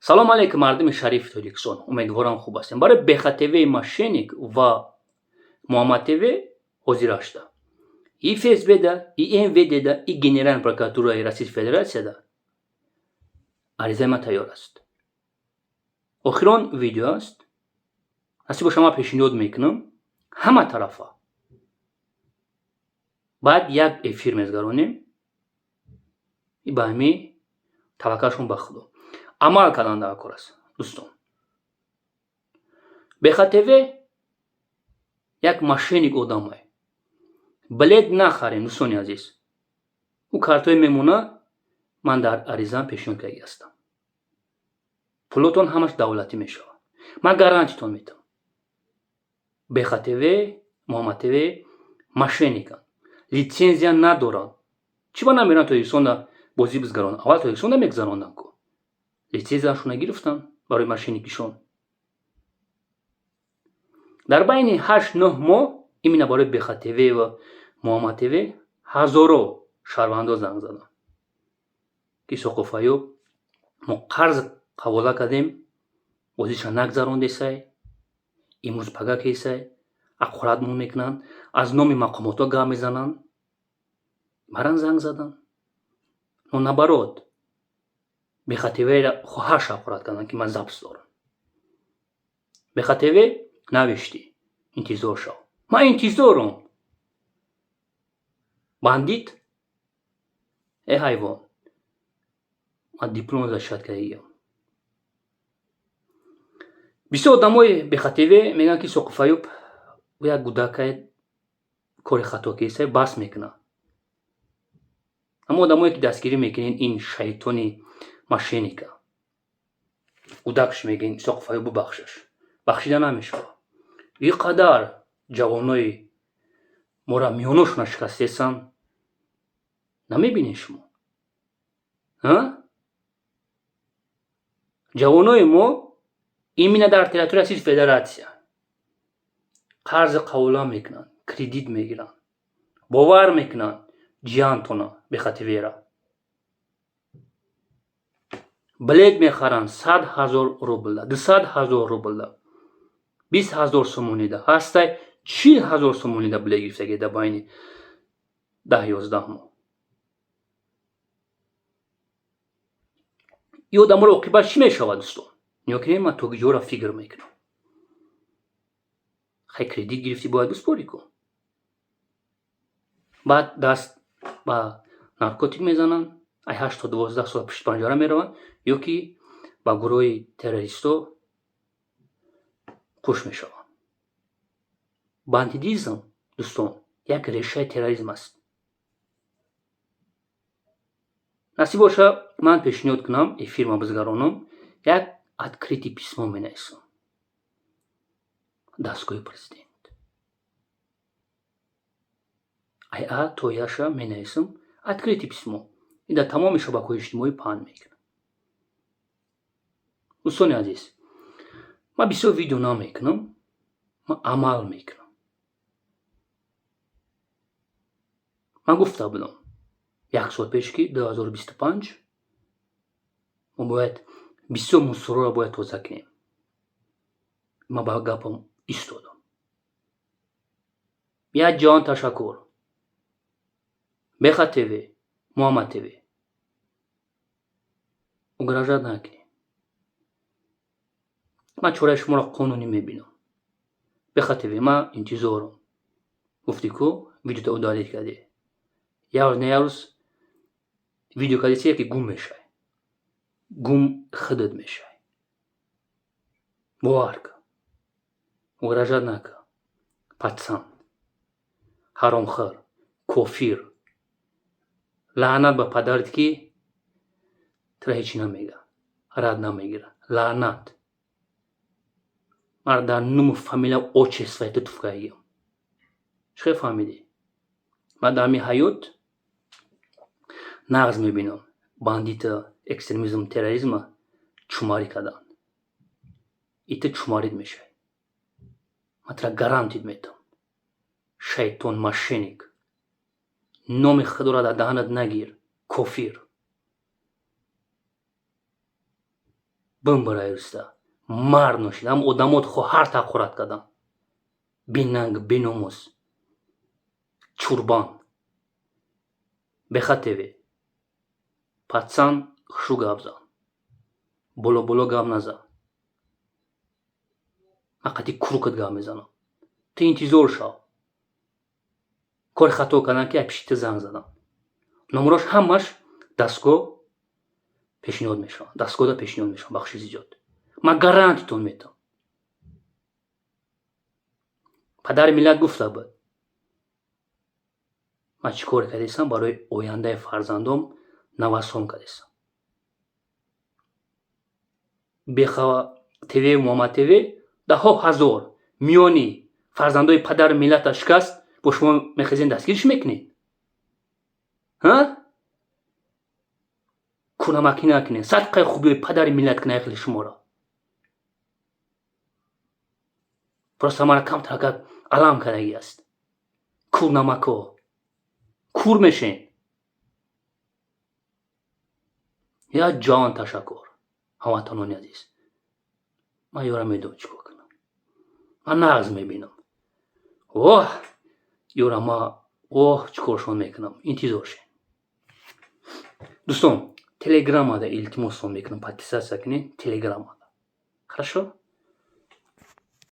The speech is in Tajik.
Салом алейкум, мардуми шарифи Тоҷикистон. Умедворам, хуб ҳастем. Барои БХТВ мошенник ва Муҳаммад ТВ ҳозир шуда. И ФСБ-да, и МВД-да, и Генеральная прокуратураи Российской Федерацияда аризаи ман тайёр аст. Охирон видео аст. Насиб боша, ман пешниҳод мекунам ҳама тарафа. Баъд як эфир мезгаронем и ба ҳами таваккалшон ба Худо. Амал кардан дар кор аст, дӯстон. БХТВ як мошенник одамае. Билет нахарем, дӯстони азиз. Ӯ картҳое мемона, ман дар аризаам пешниҳод кардагӣ ҳастам. Пулотон ҳамаш давлатӣ мешавад. Ман гарантитон метавам. БХТВ, Муҳаммад ТВ мошенниканд. Литсензия надоранд. Чӣ ба намеранд Тоҷикистонда бозӣ бизгаронанд? Аввал Тоҷикистонда мегузаронданд ку. Литсензияшона гирифтанд барои мошенникишон. Дар байни 8-9 моҳ именно барои БХТВ ва Муҳаммад ТВ ҳазоро шаҳрвандо занг заданд, ки Соқуфаюб, мо қарз ҳавола кардем, бозиша нагзарондесай, имрӯз пага кесай, ҳақоратмон мекунанд, аз номи мақомотҳо гап мезананд. Маран занг заданд. Но наоборот, БХТВ-ра хоҳарш ҳақорат карданд, ки ман запись дорам. БХТВ навиштӣ, интизор шав. Ман интизорам. Бандит, э ҳайвон, ман диплом защищать кардагиам. Бисёр одамои БХТВ мегӯянд, ки Соқуфаюб як гудакае, кори хато кесай, бас мекунад. Аммо одамое ки дастгирӣ мекунед ин шайтони мошенника, гудакш мегӯен, Исоқуфаюб, бубахшаш. Бахшида намешавад. Ин қадар ҷавонои моро миёношона шикастесанд, намебинед шумо? Ҷавонои мо именно дар территорияи Российской Федерация қарзи қавола мекунанд, кредит мегиранд, бовар мекунанд ҷиянтона БХТВ-ра. Билет мехаранд 100 000 рублда, 200 000 рублда, 20 000 сомонида, ҳастай 40 000 сомонида билет гирифтагӣ дар байни 10-11 моҳ. Ин одаморо оқибат чӣ мешавад, дӯстон? Нигоҳ кунед, ман то куҷоро фикр мекунам. Хай, кредит гирифтӣ, бояд биспорӣ ку. Баъд даст ба наркотик мезананд, ай 8 то 12 сола пушти панҷара мераванд ё ки ба гурӯҳи террористҳо қуш мешаванд. Бандитизм, дӯстон, як решаи терроризм аст. Насиб боша, ман пешниҳод кунам, эфирма бизгаронам, як открытый письмо менависам дастгоҳи президент. Ай А то Яша менависам открытый письмо. Ин дар тамоми шабакаҳои иҷтимоӣ паҳн мекунам. Дӯстони азиз, ман бисёр видео намекунам, ман амал мекунам. Ман гуфта будам як сол пеш, ки 2025 мо бояд бисёр мусорро бояд тоза кунем. Ман ба гапам истодам. Як ҷаҳон ташаккур. Беха ТВ, Муҳаммад ТВ. Угрожать накунед. Ман чораи шуморо қонунӣ мебинам. Беха ТВ, ман интизорам. Гуфтӣ ку, видеото удалить кардӣ. Як рӯз не як рӯз видео кардӣ, ки гум мешавӣ. Гум худат мешавӣ. Бовар кун. Угрожать накун. Пацан. Ҳаромхӯр, кофир. Лаънат ба падарат, ки тура ҳеҷ намега, рад намегира. Лаънат. Мара дар нуму фамилия отчествои ту туфкагиам. Чӣ хел фаҳмидӣ? Ман дар ҳамин ҳаёт нағз мебинам бандита, экстремизм, терроризма чумарӣ карданд. И ту чумарид мешавӣ. Ман тура гарантит метавам. Шайтон мошенник. Номи худоро дар даҳанат нагир, кофир. Бимбарай руста мард ношид, ҳам одамот хоҳар тақорат карданд. Бинанг, беномус, чурбан, бехатеве пацан, хушу гап зан, боло боло гап назан. Ман қати курукат гап мезанам. Ту интизор шав, кори хато кардам, ки пишти занг задам. Номерош ҳамаш дастгоҳ пешниҳод мешаванд, дастгоҳда пешниҳод мешаванд. Бахши зиёд, ман гарантитон метам. Падари миллат гуфта буд: «Ман чӣ коре кардистам? Барои ояндаи фарзандом навасон кардистам». Бехава ТВ, Муҳаммад ТВ даҳҳо ҳазор миёни фарзандои падари миллата шикаст. Бо шумо мехезен, дастгириш мекунед, ҳа? Кунамакӣ накунед, садқаи хубиҳои падари миллат кунад хеле шуморо. Просто мара камтаракак алам кардагӣ аст. Курнамако кур мешен. Я ҷон, ташаккур, ҳамватанони азиз. Ман ёра медонам, чӣ кор кунам. Ман нағз мебинам. Оҳ, ёра, ма оҳ, чӣ коршон мекунам, интизор шед. Дӯстон, телеграммада илтимосон мекунам, подписаться кунед телеграммада. Хорошо.